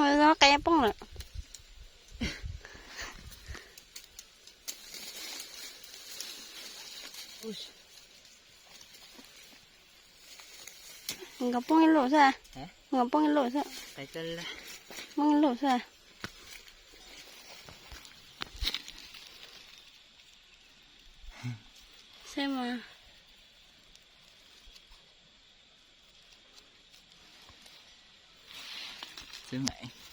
Qe poob lawm. Nkawd poob ib lub xwb. Nkawd poob ib lub xwb. Poob ib lub xwb. Xwb mas. Xwb mas.